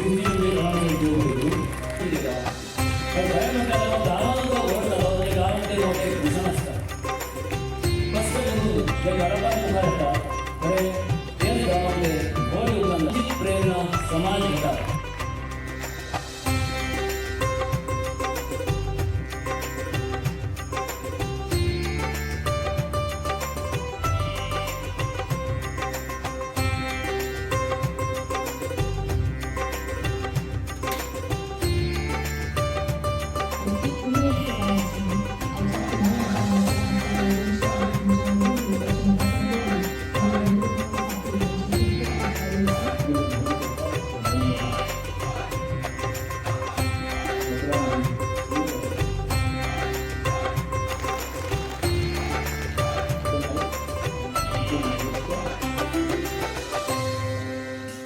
Museum गांवांत देव बरें करूं. तर खरें म्हणटा गांवांत जो व्हड जालो जाल्यार गांवांत तें मोठें भूषण आसता. कश्ट करून जे घराबार मुखार येता, खरें तेच गांवांतले व्हड योगदान, तीच प्रेरणा समाज घेता.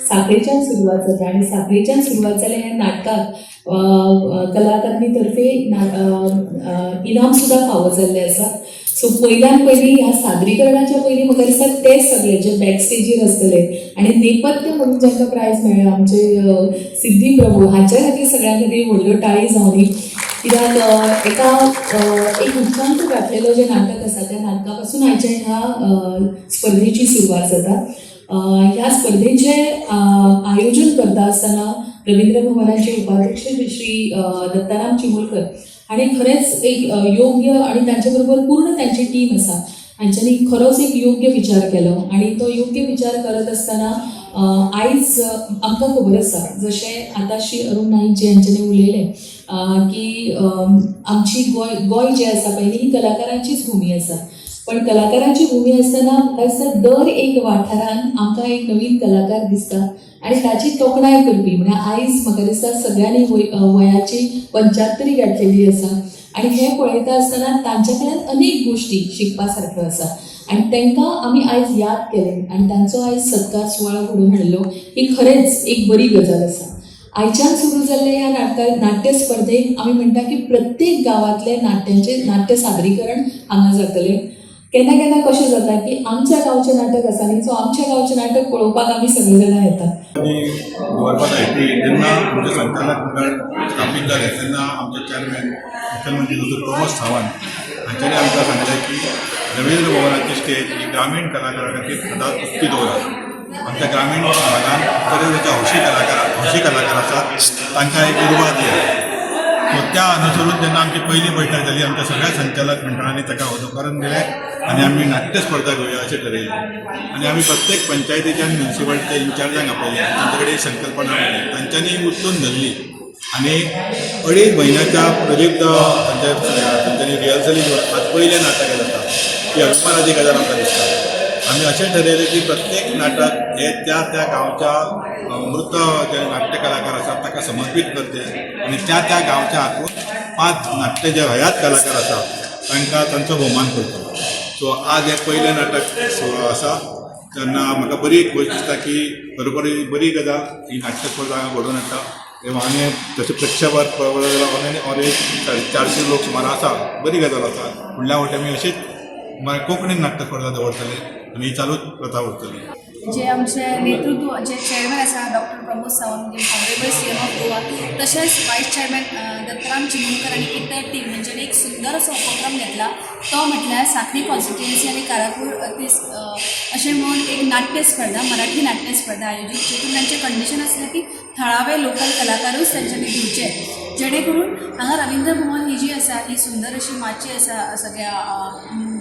साखळेच्यान सुरवात जाता आनी साखळेच्यान सुरवात जाल्या ह्या नाटकाक कला अकादमी तर्फे इनाम सुद्दां फावो जाल्लें आसा. सो पयल्यान पयलीं ह्या सादरीकरणाच्या पयलीं म्हाका दिसता ते सगळे जे बॅक स्टेजीर आसतले आनी नेपथ्य म्हणून जांकां प्रायज मेळ्ळें, आमचे सिद्धी प्रभू हाच्या खातीर सगळ्यां खातीर व्हडल्यो टाळी जावनी, कित्याक एका एक उच्चांक घातलेलो जें नाटक आसा, त्या नाटका पासून आयच्या ह्या स्पर्धेची सुरवात जाता. ह्या स्पर्धेचे आयोजन करता आसतना रवींद्र भवनाचे उपाध्यक्ष श्री दत्ताराम चिमुलकर हांणी खरेंच एक योग्य आनी तांचे बरोबर पूर्ण तांची टीम आसा, हांच्यांनी खरोच एक योग्य विचार केलो. आनी तो योग्य विचार करत आसतना आयज आमकां खबर आसा, जशें आतां श्री अरुण नाईक जे हांच्यांनी उलयलें की आमची गोंय गोंय जें आसा पळय ही कलाकारांचीच भुमी आसा. पण कलाकारांची भुमी आसतना म्हाका दिसता दर एक वाठारान आमकां एक नवीन कलाकार दिसता आनी ताची तोखणाय करपी. म्हळ्यार आयज म्हाका दिसता सगळ्यांनी वयाची 75 गांठलेली आसा आनी हें पळयता आसतना तांच्या कडल्यान अनेक गोश्टी शिकपा सारक्यो आसा आनी तांकां आमी आयज याद केलें आनी तांचो आयज सत्कार सुवाळो घडोवन हाडलो, ही खरेंच एक बरी गजाल आसा. आयच्यान सुरू जाल्ल्या ह्या नाट्य स्पर्धेक आमी म्हणटा की प्रत्येक गांवांतले नाट्यांचे नाट्य सादरीकरण हांगा जातलें. केन्ना केन्ना कशें जाता की आमच्या गांवचें नाटक आसा न्ही, सो आमच्या गांवचें नाटक पळोवपाक आमी सगळे जाणां येता. आनी दवरपा जाय की जेन्ना आमचें संचालक मंडळ स्थापीत जालें तेन्ना आमचे चॅरमॅन मुखेलमंत्री डॉक्टर प्रमोद सावंत हांच्यांनी आमकां सांगलें की रवींद्र भवनाची स्टेज ही ग्रामीण कलाकारां खातीर सदांच उक्ती दवरात. आमच्या ग्रामीण भागांत तरेतरेचे हौशी कलाकार आसात, तांकां एक उर्बा दियात. सो त्या अनुसरून जेन्ना आमची पयली बैठक जाली, आमच्या सगळ्या संचालक मंडळांनी ताका होदोकारून दिलें आनी आमी नाट्य स्पर्धा घेवया अशें ठरयलें आनी आमी प्रत्येक पंचायतीच्या आनी म्युनिसिपालिटीच्या इन्चार्जांक आपयले, तांचे कडेन संकल्पना मांडली, तांच्यांनी उचलून धरली आनी अडीच म्हयन्याच्या प्रदीर्घ तांच्यांनी रिहर्सली घेवन आज पयलें नाटक हें जाता, ही अभिमानाची गजाल आमकां दिसता. आमी अशें ठरयलें की प्रत्येक नाटक हे त्या त्या गांवच्या मृत जे नाट्य कलाकार आसात ताका समर्पीत करचें आनी त्या त्या गांवच्या हातूंत पांच नाट्य जे हयात कलाकार आसा तांकां तांचो भोवमान करचो. सो आज हें पयलें नाटक सुवाळो आसा तेन्ना म्हाका बरी खोस दिसता की बरोबर ही बरी गजाल, ही नाट्य स्पर्धा हांगा घडोवन हाडटा. आनी तशें प्रेक्षावर पळोवपाक जाल्यार ऑनलायन ऑरेज 450 लोक सुमार आसा. बरी गजाल आसा. फुडल्या फावटी आमी अशीच कोंकणीन नाट्य स्पर्धा दवरतले आनी ही चालूच प्रथा उरतली. जे आमचे नेतृत्व, जे चेअरमॅन आसा डॉक्टर प्रमोद सावंत, म्हणजे ऑनरेबल सीएम ऑफ गोवा, तशेंच वायस चेअरमॅन दत्तराम चिमुलकर आनी इतर टीम, हेंच्यांनी एक सुंदर असो उपक्रम घेतला, तो म्हटल्यार साखळी कॉन्स्टिट्युएन्सी आनी कारापूर तीस अशें म्हणून एक नाट्य स्पर्धा, मराठी नाट्य स्पर्धा आयोजीत, जितून तांचें कंडिशन आसलें की थळावे लोकल कलाकारूच तांच्यांनी दिवचे, जेणे करून हांगा रवींद्र भवन ही जी आसा ही सुंदर अशी माची आसा सगळ्या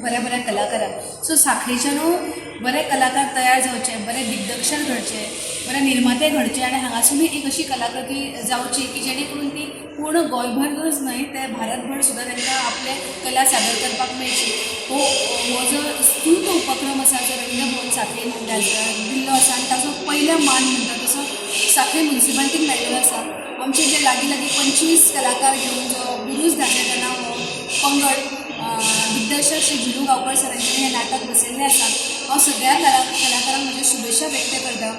बऱ्या बऱ्या कलाकारांक. सो साखळीच्यानू बरे कलाकार तयार जावचे, बरे दिग्दर्शक घडचे, बरे निर्माते घडचे आनी हांगासुनूय एक अशी कलाकृती जावची की जेणे करून ती पूर्ण गोंयभरूच न्हय ते भारतभर सुद्दां तांकां आपले कला सादर करपाक मेळची. हो हो जो स्तूत उपक्रम आसा जो रवींद्र भवन साखळीन दिल्लो आसा आनी ताचो पयलो मान म्हणटा तसो साखळी म्युनिसिपालिटीक मेळिल्लो आसा. आमचे जे लागीं लागीं 25 कलाकार घेवन जो बुरूज धांदेतना हो पंगड, दिग्दर्शक श्री झिलू गांवकर सर हांच्यांनी हें नाटक बसयल्लें आसा. हांव सगळ्या कलाकारांक म्हज्यो शुभेच्छा व्यक्त करता.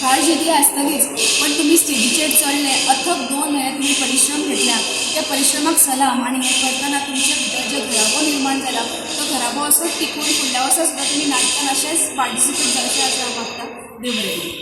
हार जिती आसतलीच, पण तुमी स्टेजीचेर चडले, अथक 2 म्हयने तुमी परिश्रम घेतल्या, त्या परिश्रमाक सलाम. आनी हें करतना तुमच्या भितर जो घराबो निर्माण जाला तो घराबो असोच टिकून फुडल्या वर्सा सुद्दां तुमी नाटकान अशेंच पार्टिसिपेट जावचें अशें हांव मागता. देव बरें करूं.